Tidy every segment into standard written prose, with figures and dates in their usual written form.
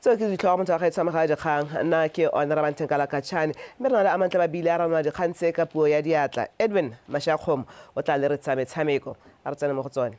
Tseo ke ditlhogo motho wa gaetsho wa mogala dikgang. Nna ke Honorable Ntenkala Kachane, mme re na le Amantle Babile a ranola dikgang tse ka puo ya diatla. Edwin Mashakgomo o tla leretsa metshameko. A re tsene mo go tsone.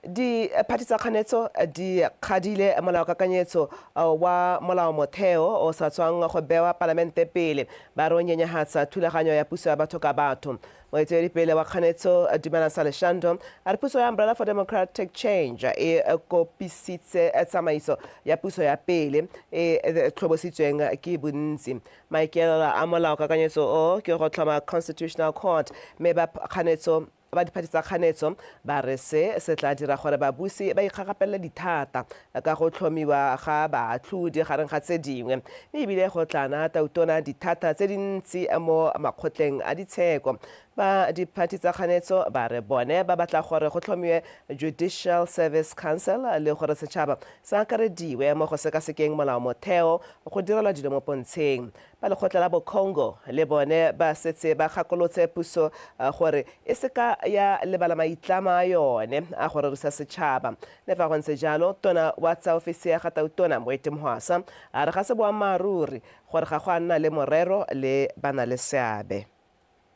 Diphathi tsa kganetso di kgadile molaokakanyetso wa molaomotheo o sa tswang go bewa palamente pele, ba re o nyenyahatsa thulaganyo ya puso ya batho ka batho. Moeteledipele wa kganetso Dumela Saleshando a re puso ya Umbrella for Democratic Change e kopisitse tsamaiso ya puso ya pele e tlhobositsweng ke bontsi. Maikaelelo a molaokakanyetso o ke go tlhoma Constitutional Court, mme ba kganetso Ba diphathi tsa kganetso ba re se se tla dira gore babusi ba ikgagapelele dithata ka go tlhomiwa ga baatlhodi gareng ga tse dingwe, mme ebile go tla naya tautona dithata tse dintsi mo makgotleng a ditsheko. Ba diphathi tsa kganetso ba re bone ba batla gore go tlhomiwe Judicial Service Council le gore setšhaba se akarediwe mo go sekasekeng molaomotheo go direlwa dilo mo pontsheng. Ba lekgotla la Bocongo le bone ba setse ba gakolotse puso gore e se ka ya lebala maitlamo a yone a go rerisa setšhaba. Le fa go ntse jalo, tona wa tsa ofisi ya ga Tautona, Moeti Mohwasa, a re ga se boammaaruri gore ga go a nna le morero le ba-na-le-seabe.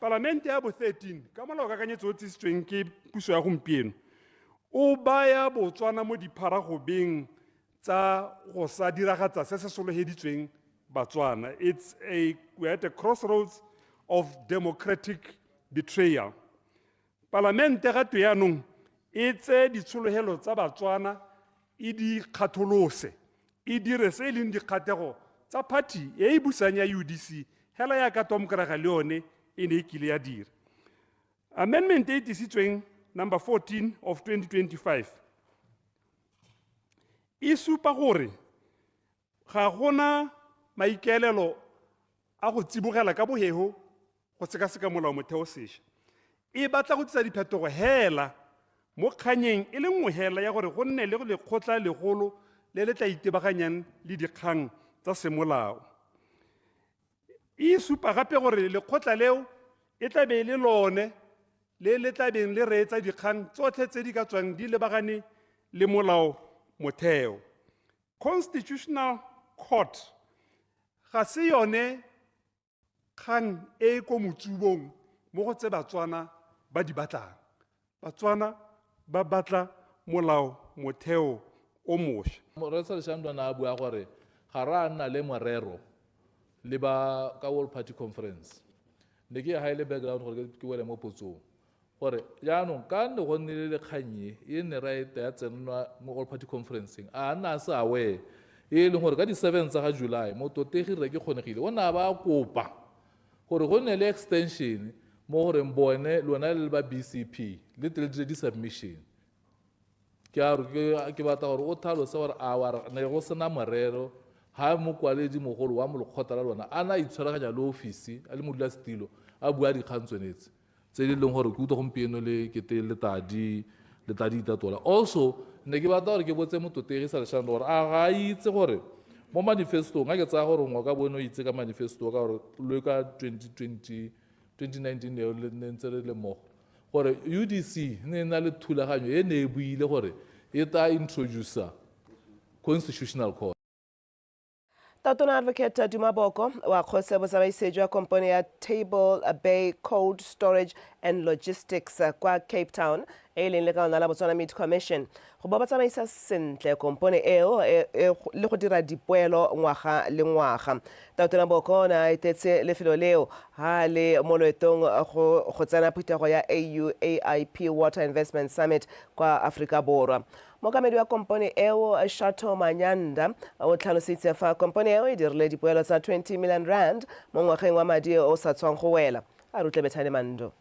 Palamente ya bo 13, ka molaokakanyetso o tsisitsweng ke puso ya gompieno, o baya Botswana mo dipharagobeng tsa go sa diragatsa se se sologeditsweng Batswana. We're at a crossroads of democratic betrayal. Palamente ga twe yaanong e tseye ditshologelo tsa Batswana e di kgatholose, e dire se e leng dikgathego tsa party e e busang ya UDC hela yaka Tom Kraga le yone e ne e kile ya dira. Amendment e e tlisitsweng number 14 of 2025 e supa gore ga gona maikaelelo a go tsibogela ka bohego go sekaseka molao motheo sešwa. E batla go tlisa diphetogo hela mo kganyeng e le nngwe hela ya gore go nne le lekgotla legolo le le tla itebaganyang le dikgang tsa semolao. E supa gape gore lekgotla leo e tla be e le lone le le tla beng le reetsa dikgang tsotlhe tse di ka tswang di lebagane le molao motheo. Constitutional Court ga se yone kgang e e ko motsubong mo go tse Batswana ba di batlang. Batswana ba batla molao motheo o mosha. Rre Saleshando ne a bua gore ga re a nna le morero le ba ka World Party Conference. Ne ke ya ga e le background gore ke wele mo potsong. Gore jaanong ka ne go nnile le kgang e, e ne ra e ya tsenwa mo All Party Conferenceng, a nna a se aware e leng gore ka di-7 tsa ga July mototegi Rre Kekgonegile o ne a ba kopa gore go nne le extension mo goreng bone lona le ba BCP le tle le dire di-submission. Ke a re ke batla gore o tlhalose gore a wa ne go sena morero ha mokwaledi mogolo wa molekgotla la lona a na itshwaraganya le ofisi a le modulasetilo a bua dikgang tsone tse tse di leng gore ke utlwa gompieno le kete le tla di le tla di itatola. Also ne ke batla gore ke botse mototegi Saleshando gore a ga a itse gore mo manifestong, a ke tsaya gore ngwe ka bone o itse ka manifesto ka gore le ka 2020 2019 eo le ne ntse re le mmogo, gore UDC ne e na le thulaganyo e ne e buile gore e tla introducer constitutional court. Tautona Advocate Duma Boko wa kgotse botsamaisi jwa kompone ya Table Bay Cold Storage and Logistics kwa Cape Town e e leng lekaona la Botswana Meat Commission go bo ba tsamaisa sentle kompone eo le go dira dipoelo ngwaga le ngwaga. Tautona Boko o ne a etetse lefelo leo ha le mo loetong go tsena phuthego ya AU AIP Water Investment Summit kwa Aforika Borwa. Mookamedi wa kompone eo, Shato Manyanda, o tlhalositse fa kompone eo e dirile dipoelo tsa 20 million rand mo ngwageng wa madi o sa tswang go wela. A rutle Bethane Mando.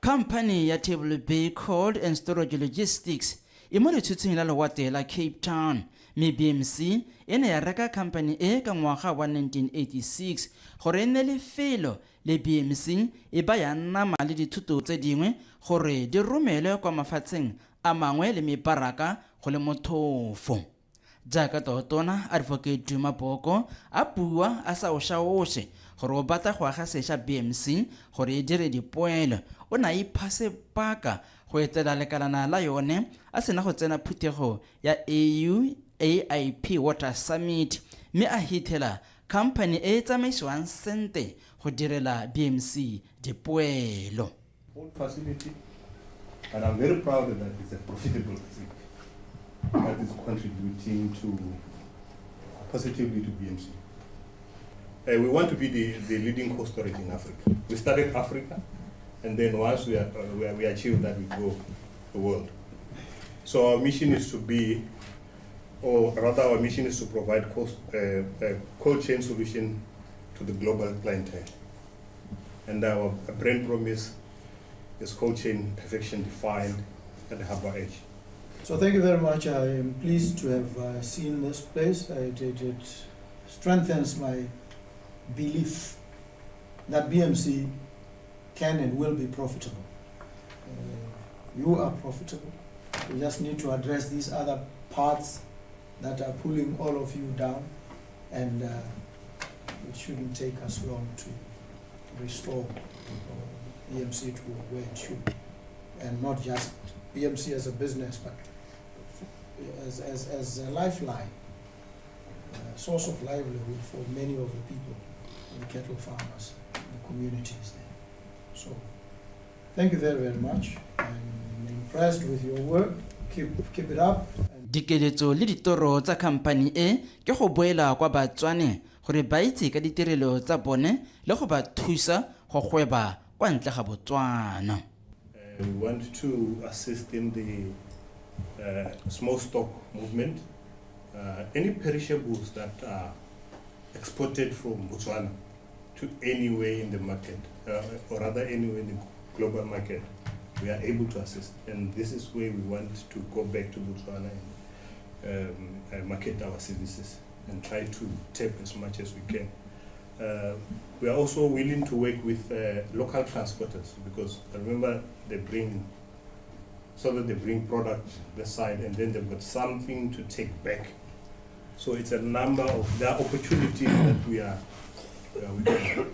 Khamphani ya Table Bay Cold and Storage Logistics e mo letshutshing la lewatle la Cape Town, mme BMC e ne ya reka khamphani e ka ngwaga wa 1986 gore e nne lefelo le BMC e baya nama le dithoto tse dingwe gore di romelwe kwa mafatsheng a mangwe le mebaraka go le mothofo. Jaaka Tautona Advocate Duma Boko a bua a sa oshaoshe gore o batla go aga sesha BMC gore e dire dipoelo, o ne a ipha sebaka go etela lekalana la yone a sena go tsena phuthego ya AU. AIP Water Summit mme a hithela khamphani e e tsamaisiwang sente go direla BMC dipoelo. Own facility, and I'm very proud that it's a profitable facility that is contributing to positively to BMC. We want to be the leading cold storage in Africa. We started Africa, and then once we achieve that, we go the world. So our mission is to be, or rather our mission is to provide cold chain solution to the global clientele. And our brand promise is cold chain perfection defined at the harbor edge. So thank you very much. I am pleased to have seen this place. It strengthens my belief that BMC can and will be profitable. You are profitable. We just need to address these other parts that are pulling all of you down, and it shouldn't take us long to restore BMC to where it should be. And not just BMC as a business, but as a lifeline, a source of livelihood for many of the people, the cattle farmers, the communities there. So thank you very, very much. I'm impressed with your work. Keep it up. Dikeletso le ditoro tsa khamphani e ke go boela kwa Batswaneng gore ba itse ka ditirelo tsa bone le go ba thusa go gweba kwa ntle ga Botswana. We want to assist in the small stock movement. Any perishables that are exported from Botswana to anywhere in the market, or rather anywhere in the global market, we are able to assist. And this is where we want to go back to Botswana and market our services and try to tap as much as we can. We are also willing to work with local transporters, because remember they bring, so that they bring product this side and then they've got something to take back. So it's a number of, there are opportunities that we are working on.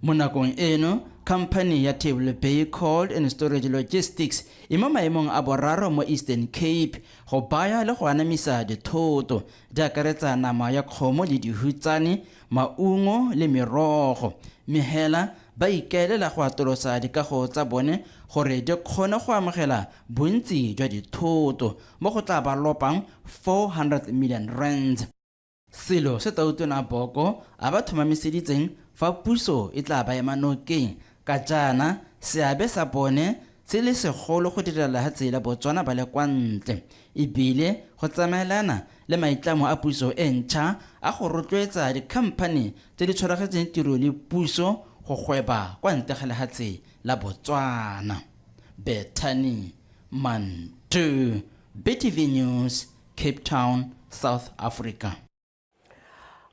Mo nakong eno, khamphani ya Table Bay Cold and Storage Logistics e mo maemong a boraro mo Eastern Cape go baya le go anamisa dithoto di akaretsa nama ya kgomo le dihutsane, maungo le merogo. Mme hela ba ikaelela go atolosa dikago tsa bone gore di kgone go amogela bontsi jwa dithoto mo go tla ba lopang 400 million rands. Selo se Tautona Boko a ba tlhomamiseditseng fa puso e tla ba ema nokeng ka jaana seabe sa bone se le segolo go direla lehatshe la Botswana ba le kwa ntle, ebile go tsamaelana le maitlamo a puso e ntšha a go rotloetsa dikhamphani tse di tshwaragetseng tiro le puso go gweba kwa ntle ga lehatshe la Botswana. Bethany Mantu, BTV News, Cape Town, South Africa.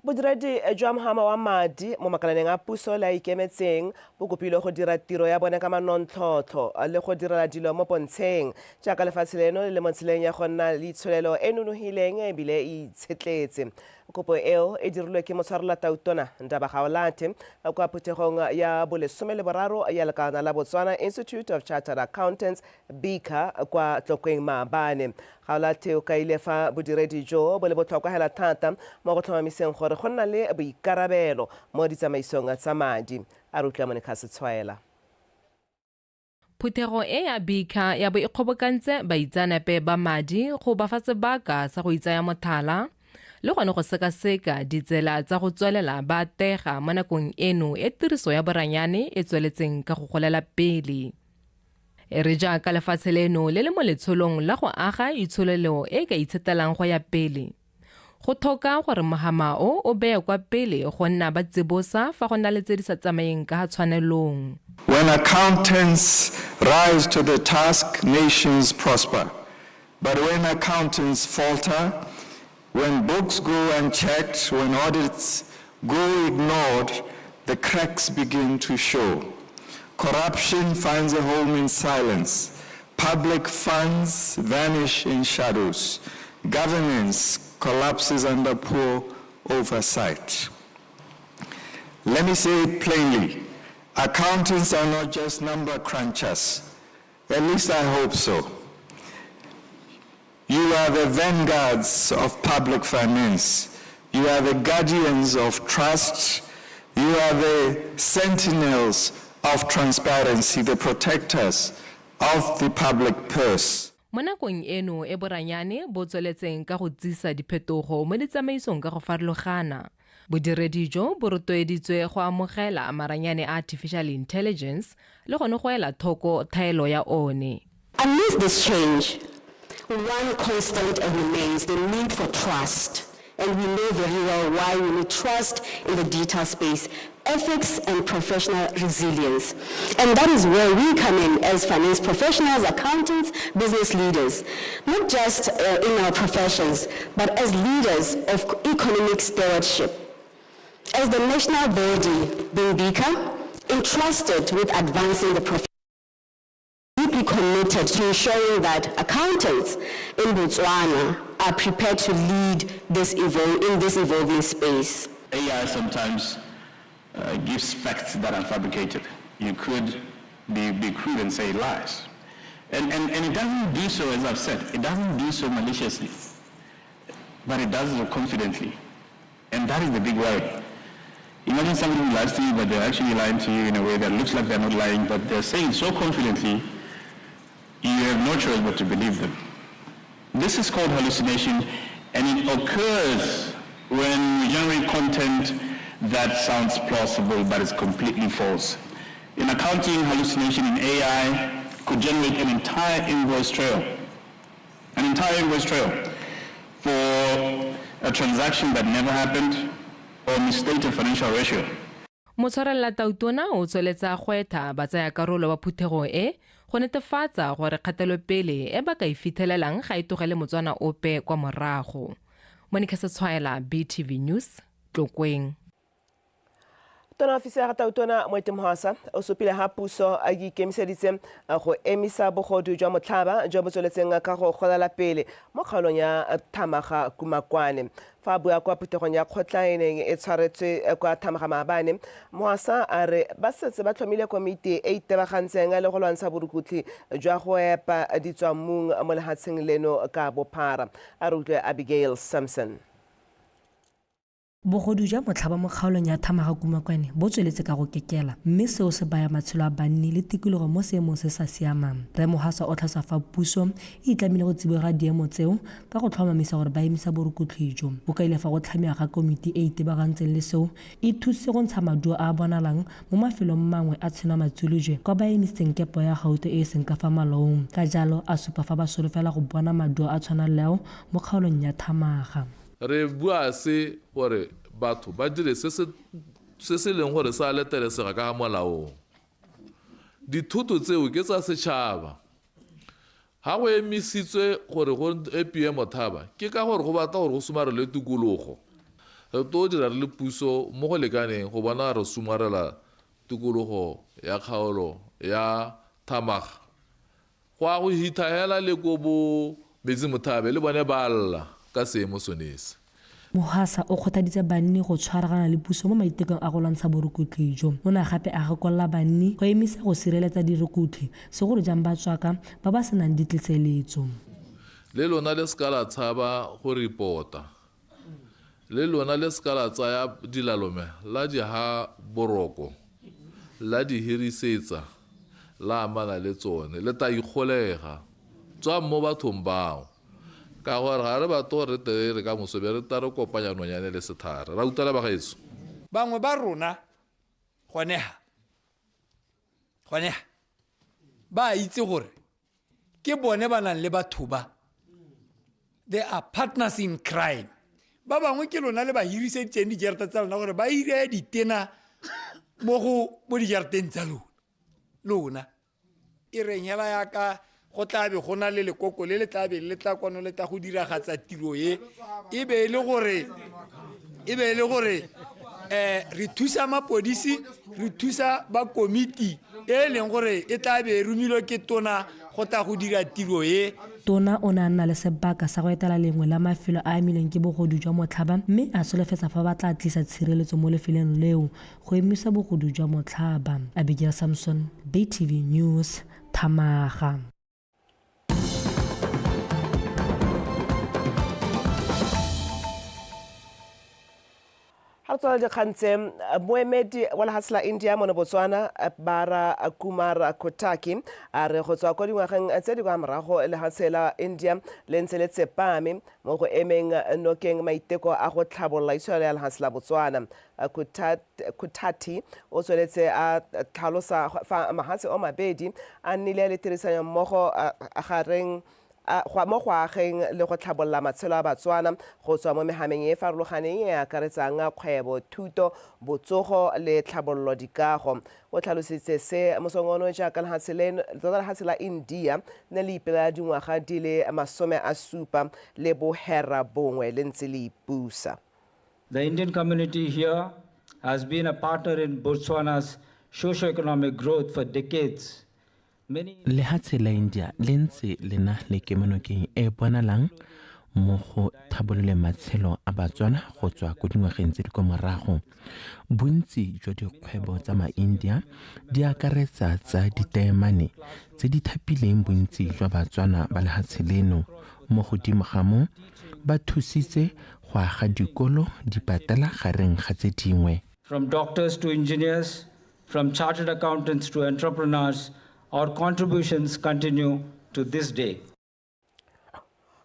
Bodiredi jwa mohama wa madi mo makalaneng a puso le a ikemetseng bo kopilwe go dira tiro ya bone ka manontlhotlho le go direla dilo mo pontsheng jaaka lefatshe leno le le mo tseleng ya go nna le itsholelo e nonogileng ebile e itshetletse. Kopo eo e dirilwe ke motshwarela tautona Ndaba Gaolathe kwa phuthegong ya bolesome le boraro ya lekana la Botswana Institute of Chartered Accountants, BICA, kwa Tlokweng maabane. Gaolathe o kaile fa bodiredi jo bo le botlhokwa hela thata mo go tlhomamiseng gore go nna le boikarabelo mo ditsamaisong tsa madi. A re utlwa Monica Setshwaela. Phuthego e ya BICA ya bo e kgobokantse baitseanape ba madi go ba fa sebaka sa go itsaya mothala le gone go sekaseka ditsela tsa go tswelela ba atega mo nakong eno e tiriso ya boranyane e tsweletseng ka go golela pele. E re jaaka lefatshe leno le le mo letsholong la go aga itsholelo e ka itshetelang go ya pele, go tlhoka gore mohama o o beye kwa pele go nna ba tsibosa fa go na le tse di sa tsamayeng ka tshwanelong. When accountants rise to the task, nations prosper. But when accountants falter, when books go unchecked, when audits go ignored, the cracks begin to show. Corruption finds a home in silence. Public funds vanish in shadows. Governance collapses under poor oversight. Let me say it plainly. Accountants are not just number crunchers. At least I hope so. You are the vanguards of public finance. You are the guardians of trust. You are the sentinels of transparency, the protectors of the public purse. Mo nakong eno e boranyane bo tsweletseng ka go tsisa diphetogo mo ditsamaisong ka go farologana, bodiredi jo bo rotloeditswe go amogela maranyane a artificial intelligence le gone go ela thoko thaelo ya one. Amidst this change, one constant remains the need for trust. And we know very well why we need trust in the digital space, ethics and professional resilience. And that is where we come in as finance professionals, accountants, business leaders, not just uh, in our professions, but as leaders of economic stewardship. As the national body, BIMBICA, entrusted with advancing the profession, deeply committed to ensuring that accountants in Botswana are prepared to lead this evol- in this evolving space. AI sometimes uh, gives facts that are fabricated. You could be, be crude and say lies. And, and, and it doesn't do so, as I've said, it doesn't do so maliciously, but it does so confidently. And that is the big worry. Imagine somebody who lies to you, but they're actually lying to you in a way that looks like they're not lying, but they're saying so confidently, you have no choice but to believe them. This is called hallucination, and it occurs when we generate content that sounds plausible but is completely false. In accounting, hallucination in AI could generate an entire invoice trail, an entire invoice trail for a transaction that never happened or misstate a financial ratio. Motshwarelela tautona o tsweletsa gwetha batsayakarolo ba phuthego e go netefatsa gore kgatelopele e ba ka e fitlhelelang ga e tlogele Motswana ope kwa morago. Monica Setshwaela, BTV News, Tlokweng. Tona ofisi ya ga tautona Moeti Mohwasa o supile ha puso a ikemiseditse go emisa bogodu jwa motlhaba jo bo tsweletseng ka go golela pele mo kgaolong ya Thamaga Kumakwane. Fa a bua kwa phuthegong ya kgotla e neng e tshwaretswe kwa Thamaga maabane, Mohwasa a re ba setse ba tlhomile komiti e itebagantseng le go lwantsha borukutlhi jwa go epa ditswammung mo lehatsheng leno ka bophara. A re utlwe Abigail Sampson. Bogodu jwa motlhaba mo kgaolong ya Thamaga-Kumakwane bo tsweletse ka go kekela, mme seo se baya matshelo a banni le tikologo mo seemong se sa siamang. Rre Mohwasa o tlhalosa fa puso e itlamile go tsibogela diemo tseo ka go tlhomamisa gore ba emisa borukutlhi jo. O kaile fa go tlhamiwa ga komiti e e itebagantseng le seo e thusitse go ntsha maduo a a bonalang mo mafelong mangwe a Tshena Matsulujwe kwa ba emisitseng kepo ya gauta e e seng ka fa molaong. Ka jalo a supa fa ba solofela go bona maduo a tshwana le ao mo kgaolong ya Thamaga. Re bua se gore batho ba dire se se se se leng gore sa letelesega ka ga molaong. Dithoto tseo ke tsa setšhaba. Ga go emisitswe gore go epiwe mothaba ke ka gore go batla gore go somarelwe tikologo. Re tlo dira re le puso mo go lekaneng go bona re somarela tikologo ya kgaolo ya Thamaga. Go a go hitha hela le ko bo Metsi Mothabe le bone ba lla ka seemo sone se. Mohwasa o kgothaditse banni go tshwaragana le puso mo maitekong a go lwantsha borukutlhi jo. O ne gape a gakolola banni go emisa go sireletsa dirukutlhi, segolo jang batswaka ba ba senang ditleseletso. Le lona le seka la tshaba go ripota. Le lona le seka la tsaya dilalome la di ha boroko, la di hirisetsa, la amana le tsone. Le tla ikgolega. Tswang mo bathong bao. Ka gore ga re batle gore re tle re ka moso be re tla re kopanya nonyane le sethare. Ra utlwana bagaetsho? Bangwe ba rona gone ha, gone ha, ba a itse gore ke bone ba nang le batho ba. They are partners in crime. Ba bangwe ke lona le ba hiriseditseng dijarata tsa lona gore ba ire ditena mo go mo dijarateng tsa lona. Lona. E reng hela yaka go tla be go na le lekoko le le tla be le tla kwano le tla go diragatsa tiro e e be e le gore e be e le gore eh re thusa mapodisi re thusa ba komiti e e leng gore e tla be e romilwe ke tona go tla go dira tiro e. Tona o ne a nna le sebaka sa go etela lengwe la mafelo a a amilweng ke bogodu jwa motlhaba mme a solofetsa fa ba tla tlisa tshireletso mo lefelong leo go emisa bogodu jwa motlhaba. Abigail Samson, BTV News, Thamaga. A re tswala dikgang tse, moemedi wa lehatshe la India mono Botswana, Bara Kumar Kotaki, a re go tswa ko dingwageng tse di kwa morago lehatshe la India le ntse le tsepame mo go emeng nokeng maiteko a go tlhabolola itsholelo ya lehatshe la Botswana. Kutati o tsweletse a tlhalosa fa mahatshe o mabedi a nnile le tirisanyo mmogo gareng mo go ageng le go tlhabolola matshelo a Batswana go tswa mo mehameng e e farologaneng e e akaretsang kgwebo, thuto, botsogo le tlhabololo dikago. O tlhalositse se mosong ono jaaka lehatshe leno, tota lehatshe la India ne le ipelela dingwaga di le 79 le ntse le ipusa. The Indian community here has been a partner in Botswana's socio-economic growth for decades. Lehatshe la India le ntse le na le kemonokeng e e bonalang mo go thabololeng matshelo a Batswana go tswa ko dingwageng tse di kwa morago. Bontsi jwa dikgwebo tsa ma-India di akaretsa tsa diteemane tse di thapileng bontsi jwa Batswana ba lehatshe leno. Mo godimo ga moo, ba thusitse go aga dikolo, dipatela gareng ga tse dingwe. From doctors to engineers, from chartered accountants to entrepreneurs, our contributions continue to this day.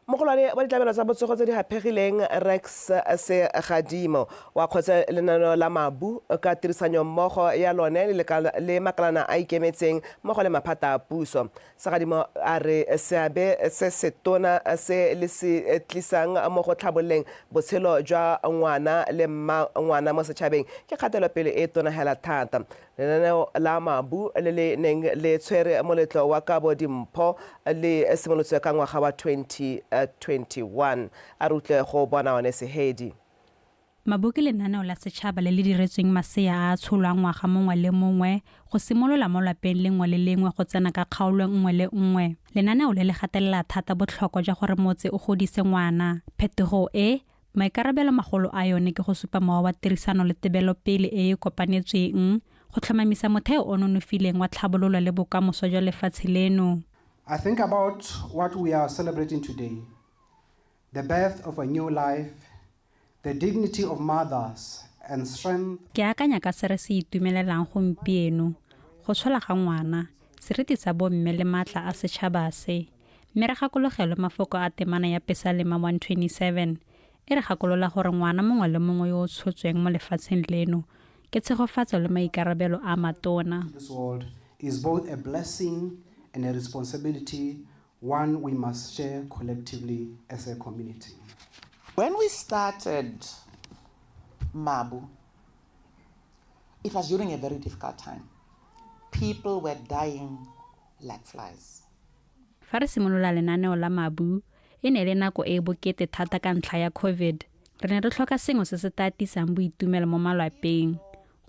Mogolwane wa ditlamelo tsa botsogo tse di haphegileng Rex Segadimo wa kgotsa lenaneo la Mabu ka tirisanyo mmogo ya lone le makalana a ikemetseng mmogo le maphata a puso. Segadimo a re seabe se setona se le se tlisang mo go tlhabololeng botshelo jwa ngwana le mma ngwana mo setšhabeng ke kgatelopele e tona hela thata. Lenaneo la Mabu le le neng le tshwere moletlo wa kabo dimpho le simolotswe ka ngwaga wa 2021. A re utlwe go bona one Sehedi. Mabu ke lenaneo la setšhaba le le diretsweng masea a a tsholwang ngwaga mongwe le mongwe go simolola mo lwapeng lengwe le lengwe go tsena ka kgaolo nngwe le nngwe. Lenaneo le le gatelela thata botlhokwa jwa gore motse o godise ngwana. Phetogo e, maikarabelo magolo a yone ke go supa mowa wa tirisano le tebelopele e e kopanetsweng go tlhomamisa motheo o nonofileng wa tlhabololo le bokamoso jwa lefatshe leno. I think about what we are celebrating today, the birth of a new life, the dignity of mothers and strength. Ke akanya ka se re se itumelelang gompieno, go tshola ga ngwana, seriti sa bomme le maatla a setšhaba se. Mme re gakologelwe mafoko a temana ya Pesalema 127, e re gakolola gore ngwana mongwe le mongwe yo o tshotsweng mo lefatsheng leno ke tshegofatso le maikarabelo a matona. This world is both a blessing and a responsibility, one we must share collectively as a community. When we started Mabu, it was during a very difficult time. People were dying like flies. Fa re simolola lenaneo la Mabu, e ne le nako e e bokete thata ka ntlha ya COVID. Re ne re tlhoka sengwe se se tla tlisang boitumelo mo malwapeng.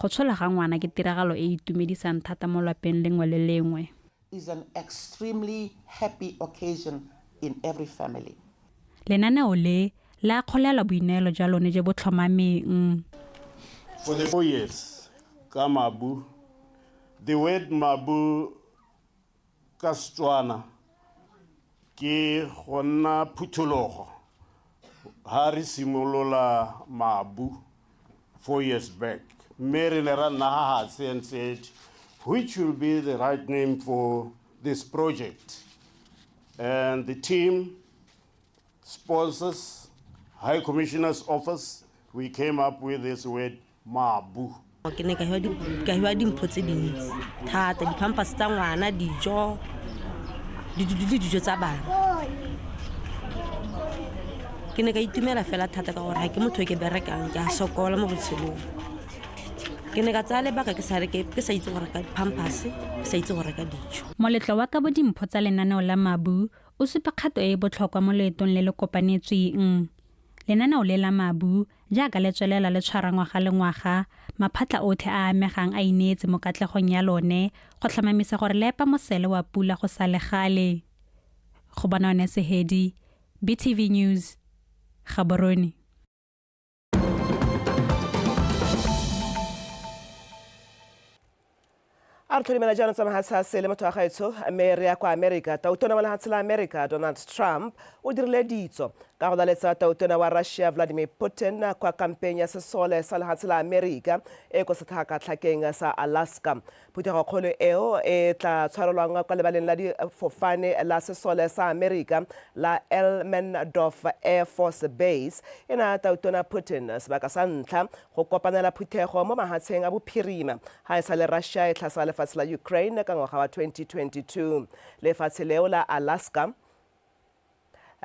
Go tshola ga ngwana ke tiragalo e e itumedisang thata mo lwapeng lengwe le lengwe. Is an extremely happy occasion in every family. Lenaneo le le akgolelwa boineelo jwa lone jo bo tlhomameng. For the 4 years ka Mabu, the word Mabu ka Setswana ke go nna phuthologo. Ha re simolola Mabu 4 years back, mme re ne ra nna ha hatshe and said, which will be the right name for this project? And the team, sponsors, High Commissioner's Office, we came up with this word Mabu. Ke ne ka hiwa dimpho tse dintsi thata, di-pampers tsa ngwana, dijo, le dijo tsa bana. Ke ne ka itumela fela thata ka gore ga ke motho e ke berekang, ke a sokola mo botshelong. Ke ne ka tsaya lebaka ke sa reke, ke sa itse go reka di-pampers, ke sa itse go reka dijo. Moletlo wa kabo dimpho tsa lenaneo la Mabu o supa kgato e e botlhokwa mo loetong le le kopanetsweng. Lenaneo le la Mabu, jaaka le tswelela le tshwara ngwaga le ngwaga, maphatla otlhe a a amegang a ineetse mo katlegong ya lone go tlhomamisa gore le epa mosele wa pula go sa le gale. Go bona one Sehedi, BTV News, Gaborone. A re tlhodimela jaanong tsa mahatshe a sele motho wa gaetsho, mme re ya kwa Amerika. Tautona wa lehatshe la Amerika Donald Trump o dirile ditso Ka go laletsa tautona wa Russia Vladimir Putin kwa kampeng ya sesole sa lehatshe la Amerika e ko setlhakatlhakeng sa Alaska. Phuthegokgolo eo e tla tshwarelwang kwa lebaleng la difofane la sesole sa Amerika la Elmendorf Air Force Base e naya tautona Putin sebaka sa ntlha go kopanela phuthego mo mahatsheng a bophirima ga e sa le Russia e tlhasela lefatshe la Ukraine ka ngwaga wa 2022. Lefatshe leo la Alaska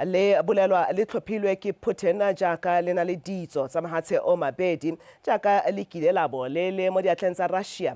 le bolelwa le tlhophilwe ke Putin jaaka le na le ditso tsa mahatshe o mabedi jaaka le kile labo le le mo diatleng tsa Russia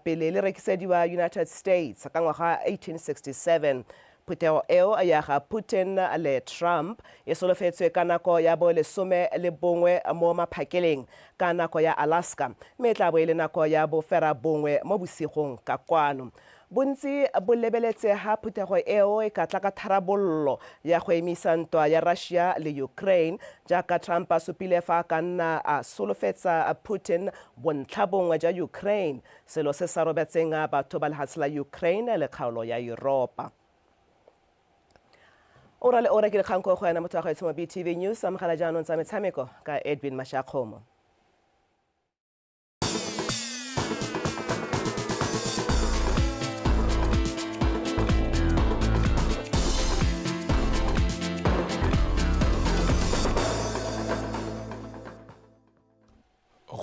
pele le rekisediwa United States ka ngwaga 1867. Phuthego eo ya ga Putin le Trump e solofetswe ka nako ya bo 11 mo maphakeleng ka nako ya Alaska, mme e tla bo e le nako ya 9:30 mo bosigong ka kwano. Bontsi bo lebeletse ha phuthego eo e ka tla ka tharabololo ya go emisa ntwa ya Russia le Ukraine, jaaka Trump a supile fa a ka nna a solofetsa Putin bontlha bongwe jwa Ukraine, selo se sa robetseng batho ba lehatshe la Ukraine le kgaolo ya Yuropa. Ora le ora ke dikgang ko go wena motho wa gaetsho mo BTV News, amogela jaanong tsa metshameko ka Edwin Mashakgomo.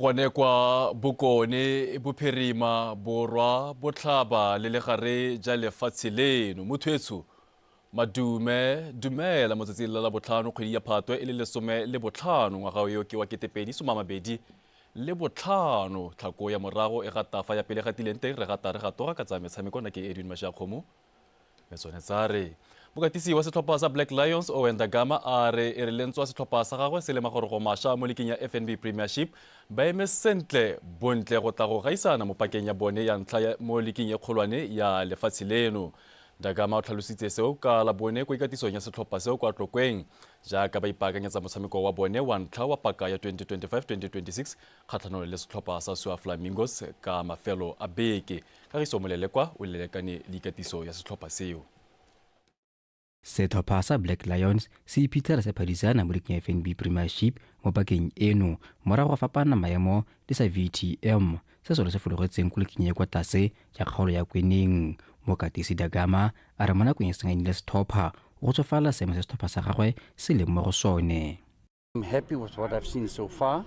Gone kwa bokone, bophirima, borwa, botlhaba le legare ja lefatshe leno. Motho etsho madume dumela mo tsatsing la botlhano kgwedi ya Phatwe e le 15 ngwaga yo ke wa 2025. Tlhako ya morago e gata fa ya pele gatileng teng re gata re gatoga ka tsa metshameko. Nna ke Edwin Mashakgomo mme tsone tsa re mokatisi wa setlhopha sa Black Lions Owen Da Gama a re e re lentswa setlhopha sa gagwe se le magorogo masha mo liking ya FNB Premiership ba eme sentle bontle go tla go gaisana mo pakeng ya bone ya ntlha mo liking e kgolwane ya lefatshe leno. Da Gama o tlhalositse seo ka la bone ko ikatisong ya setlhopha seo kwa Tlokweng jaaka ba ipaakanyetsa motshameko wa bone wa ntlha wa paka ya 2025-2026 kgatlhanong le setlhopha sa Sua Flamingos ka mafelo a beke. Kagiso Molelekwa o lelekane le ikatiso ya setlhopha seo. Setlhopha sa Black Lions se iphitlhela se phadisana mo liking ya FNB Premiership mo pakeng eno morago ga fapana maemo le sa VTM se sone se fologetseng ko liking e kwa tlase ya kgaolo ya Kweneng. Mokatisi Da Gama a re mo nakong e senganyile setlhopha o kgotsofala seemo se setlhopha sa gagwe se leng mo go sone. I'm happy with what I've seen so far,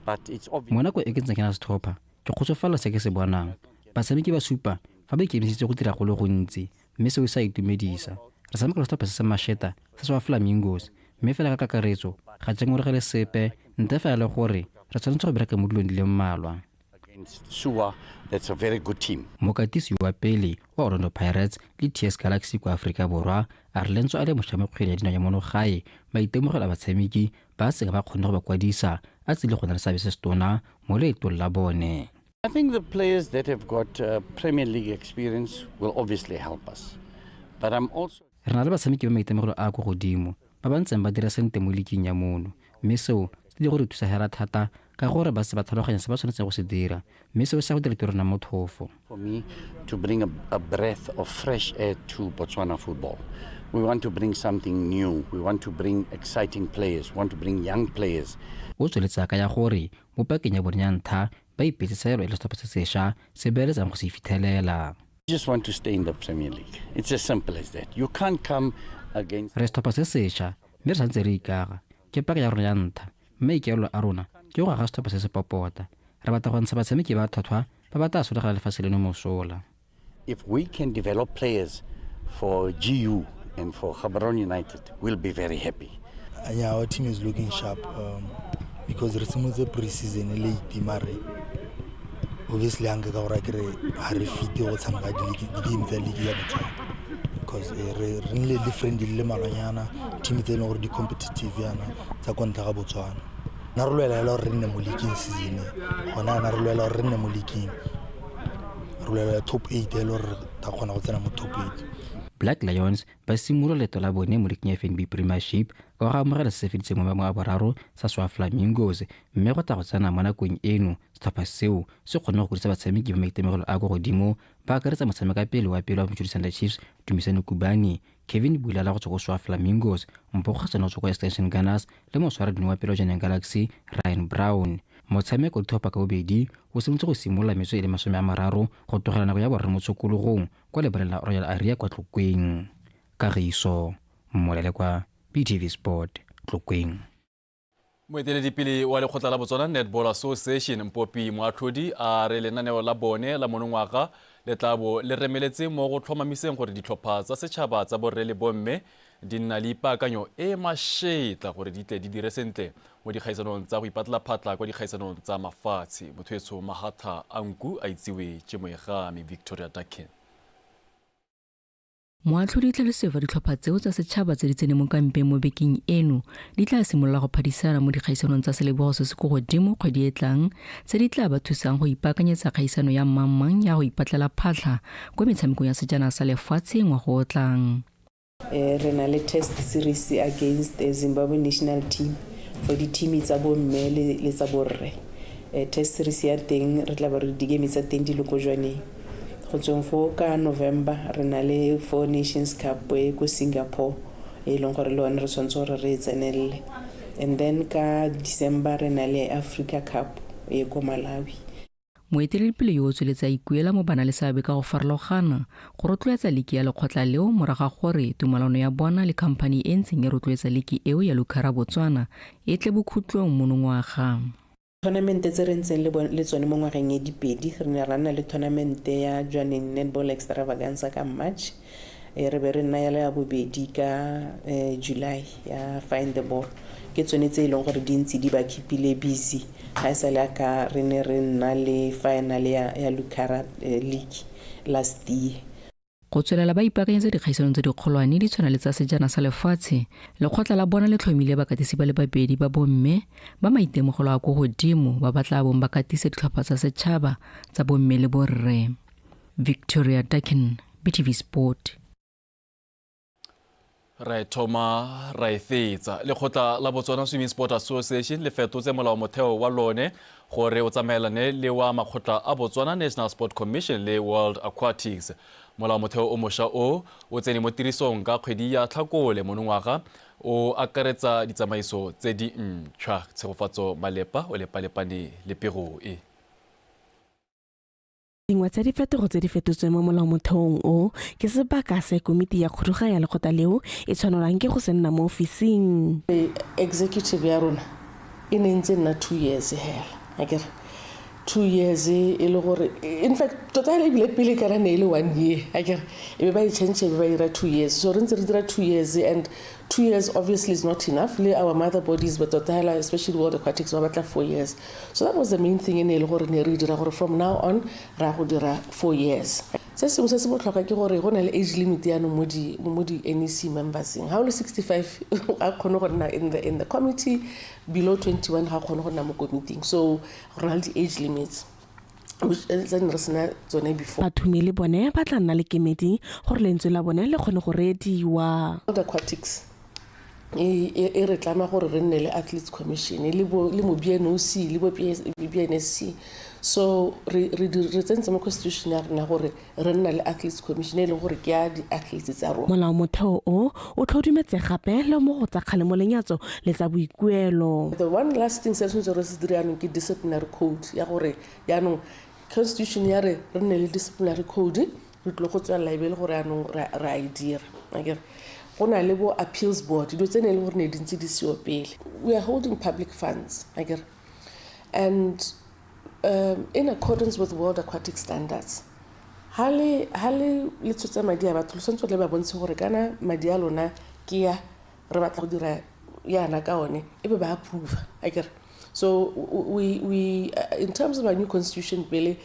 but it's obvious. Mo nako e ke ntseng ke na setlhopha, ke kgotsofala se ke se bonang. Batshameki ba supa fa ba ikemiseditse go dira go le gontsi, mme seo se a itumedisa. Re tshameka le setlhopha se se masheta se se wa Flamingos, mme fela ka kakaretso ga ke ngongoregele sepe ntle fela le gore re tshwanetse go bereka mo dilong di le mmalwa. Sua, that's a very good team. Mokatisi wa pele wa Orlando Pirates le TS Galaxy kwa Aforika Borwa a re lentswe a le mošwa mo kgwele ya dinao ya mono gae, maitemogelo a batshameki ba seka ba kgonne go ba kwadisa a tsile go na le seabe se setona mo leetong la bone. I think the players that have got Premier League experience will obviously help us. But I'm also Re na le batshameki ba maitemogelo a a kwa godimo ba ba ntseng ba dira sentle mo liking ya mono, mme seo se tlile go re thusa hela thata ka gore ba se ba tlhaloganya se ba tshwanetseng go se dira, mme seo se ya go dira tiro nna motlhofo. For me to bring a breath of fresh air to Botswana football. We want to bring something new. We want to bring exciting players. We want to bring young players. O tsweletse a kaya gore mo pakeng ya bone ya ntlha ba ipeetse seelo e le setlhopha se sesha se beeletsang go se fithelela. Just want to stay in the Premier League. It's as simple as that. You can't come against Re setlhopha se sesha mme re santse re ikaga. Ke paka ya rona ya ntlha mme maikaelelo a rona ke go aga setlhopha se se popota. Re batla go ntsha batshameki ba tlhwatlhwa ba ba tla solegela lefatshe leno mosola. If we can develop players for GU and for Gaborone United, we'll be very happy. Yeah, our team is looking sharp because re simolotse pre-season late mare obviously anke ka gore a kere ga re fite go tshameka di-game tsa league ya Botswana because re nnile le friendly le malwanyana team tse e leng gore di competitive yana tsa kwa ntle ga Botswana. Na re lwela hela gore re nne mo league season e gona yana re lwela gore re nne mo league, re lwela top 8 e le gore re tla kgona go tsena mo top 8. Black Lions ba simolola leeto la bone mo liking ya FNB Premiership ka go amogela se se feditseng mo maemong a boraro sa Swa Flamingos, mme go tla go tsena mo nakong eno setlhopha seo se kgonne go kwadisa batshameki ba maitemogelo a kwa godimo ba akaretsa motshameka pele wa pele wa Mochudi Sandler Chiefs Dumisani Kubani, Kevin Bulala go tswa ko Swa Flamingos, Mpho Kgasane go tswa kwa Extension Gunners le motshwaradino wa pele wa Jwaneng Galaxy Ryan Brown. Motshameko ditlhopha ka bobedi o simolotse go simolola metsotso e le 30 go tlogela nako ya borre mo tshokologong kwa lebaleng la Royal Aria kwa Tlokweng. Kagiso Molelekwa, BTV Sport, Tlokweng. Moeteledipele wa lekgotla la Botswana Netball Association Mpopi Moatlhodi a re lenaneo la bone la monongwaga le tla bo le remeletse mo go tlhomamiseng gore ditlhopha tsa setšhaba tsa borre le bomme di nna le ipaakanyo e mashetla gore di tle di dire sentle mo dikgaisanong tsa go ipatlela phatla kwa dikgaisanong tsa mafatshe. Motho Mahatha a nku a itsiwe ke moegami Victoria Dakin. Moatlhodi tlhalose fa ditlhopha tseo tsa setšhaba tse di tseneng mo kampeng mo bekeng eno di tla simolola go phadisana mo dikgaisanong tsa selebogo se se ko godimo kgwedi e tlang tse di tla ba thusang go ipaakanyetsa kgaisano ya mmangmang ya go ipatlela phatlha kwa metshamekong ya sejana sa lefatshe ngwaga o tlang. Re na le test series against the Zimbabwe national team for di-team tsa bomme le tsa borre. Test series ya teng re tla ba re di-game tsa teng di le ko Jwaneng. Go tsweng foo ka November re na le Four Nations Cup e ko Singapore e leng gore le one re tshwanetse gore re e tsenelele. And then ka December re na le Africa Cup e ko Malawi. Moeteledipele yo o tsweletse a ikuela mo banaleseabe ka go farologana go rotloetsa liki ya lekgotla leo morago ga gore tumalano ya bona le khamphani e ntseng e rotloetsa liki eo ya Lucara Botswana e tle bokhutlong monongwaga. Tournament tse re ntseng le tsone mo ngwageng e dipedi, re ne ra nna le tournament ya Jwaneng Netball Extravaganza ka March, re be re nna ya le ya bobedi ka July ya Find the Ball. Ke tsone tse e leng gore di ntse di ba keepile busy ga e sa le ka re ne re nna le final ya Lucara League last year. Go tswelela ba ipaakanyetsa dikgaisanong tse dikgolwane di tshwana le tsa sejana sa lefatshe, lekgotla la bona le tlhomile bakatisi ba le babedi ba bomme ba maitemogelo a ko godimo ba ba tla bong ba katisa ditlhopha tsa setšhaba tsa bomme le borre. Victoria Dakin, BTV Sport. Ra e thoma ra e fetsa. Lekgotla la Botswana Swimming Sport Association le fetotse molaomotheo wa lone gore o tsamaelane le wa makgotla a Botswana National Sport Commission le World Aquatics. Molaomotheo o mošwa o o tsene mo tirisong ka kgwedi ya Tlhakole monongwaga, o akaretsa ditsamaiso tse di ntšhwa. Tshegofatso Malepa o lepalepane le pego e. Dingwe tsa diphetogo tse di fetotsweng mo molaomotheong o ke sebaka se komiti ya khuduga ya lekgotla leo e tshwanelwang ke go se nna mo ofising. Executive ya rona e ne ntse nna 2 years hela, akere 2 years e le gore in fact tota ebile pele kana ne e le 1 year, akere e be ba e change e be ba ira 2 years. So re ntse re dira 2 years and 2 years obviously is not enough. Le our mother bodies but tota hela especially World Aquatics ba batla 4 years. So that was the main thing e ne e le gore ne re dira gore from now on ra go dira 4 years. Se sengwe se se botlhokwa ke gore go na le age limit yaanong mo di NEC memberseng. Ha o le 65 ga kgone go nna in the committee, below 21 ga kgone go nna mo committee. So go na le di age limits which tse ne re sena tsone before. Bathumi le bone ba tla nna le kemedi gore lentswe la bone le kgone go reediwa. World Aquatics e re tlama gore re nne le Athletes Commission le mo BNOC le bo BNSC. So re tsentse mo constitution ya rena gore re nna le Athletes Commission e leng gore ke ya di-athletes tsa rona. Molaomotheo o o tlhodumetse gape le mo go tsa kgalemo lenyatso le tsa boikuelo. The one last thing se re tshwanetse re se dire jaanong ke disciplinary code ya gore jaanong constitution ya re re nne le disciplinary code, re tlile go tswelela e be le gore jaanong re a e dira. Akere go na le bo appeals board, dilo tse ne e le gore ne di ntse di seo pele. We are holding public funds, akere, and in accordance with World Aquatic Standards, ha le le tshotse madi a batho, le tshwanetse le ba bontshe gore kana madi a lona ke ya re batla go dira yana ka one, e be ba approve, akere. So we in terms of our new constitution pele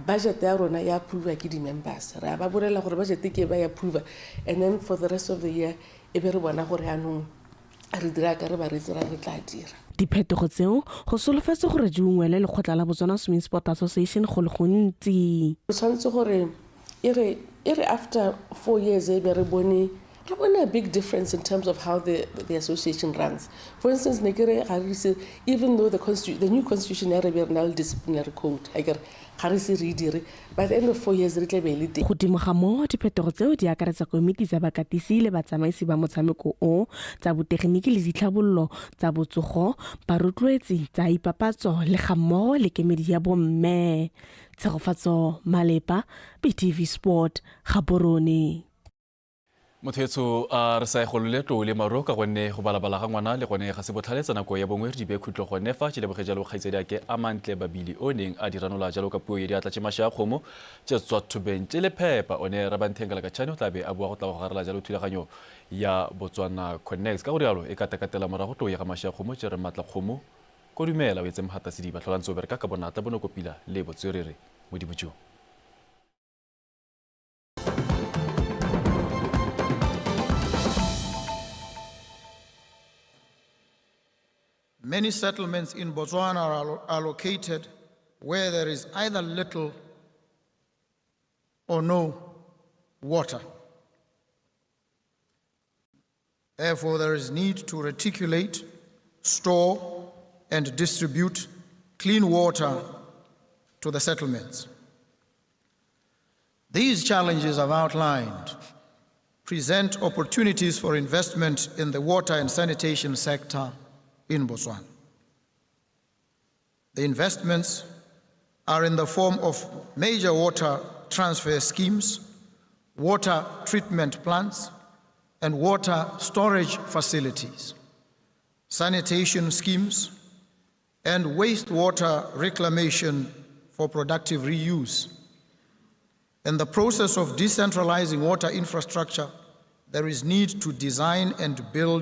budget ya rona ya approve ke di members, re a ba bolela gore budget ke ba ya approve, and then for the rest of the year e be re bona gore yanong re dira ka re ba re tsira re tla dira. Diphetogo tseo go solofetse gore di ungwele lekgotla la Botswana Swimming Sport Association go le gontsi. Re tshwanetse gore e re after 4 years e be re bone Re bone a big difference in terms of how the association runs. For instance, ne ke re ga re ise, even though the new constitution ya re be re na le disciplinary code, a ke re ga re ise re e dire, by the end of 4 years re tla be e le teng. Godimo ga moo, diphetogo tseo di akaretsa komiti tsa bakatisi le batsamaisi ba motshameko o, tsa botegeniki le ditlhabololo tsa botsogo, barotloetsi, tsa ipapatso le gammogo le kemedi ya bomme. Tshegofatso Malepa, BTV Sport, Gaborone. Motho etsho a re sa e golole tlou le maro ka gonne go balabala ga ngwana le gone ga se botlhale tsa nako ya bongwe re di beye khutlo gone fa. Ke leboge jalo kgaitsedi ake a mantle babili o neng a di ranola jalo ka puo ye diatla tše mashe a kgomo tše tswa thobeng tše le phepa. One Rabanthenga Lakatšhane o tla be a bua go tla go garela jalo thulaganyo ya Botswana Connects. Ka go rialo e katakatela morago tlou ya ga mashe a kgomo tše re matla kgomo ko dumela o etse mogata sediba tlhola ntse o bereka ka bonatla bonokopila le botswerere modimo jo. Many settlements in Botswana are located where there is either little or no water. Therefore, there is need to reticulate, store, and distribute clean water to the settlements. These challenges I've outlined present opportunities for investment in the water and sanitation sector in Botswana. The investments are in the form of major water transfer schemes, water treatment plants, and water storage facilities, sanitation schemes, and wastewater reclamation for productive reuse. In the process of decentralizing water infrastructure, there is need to design and build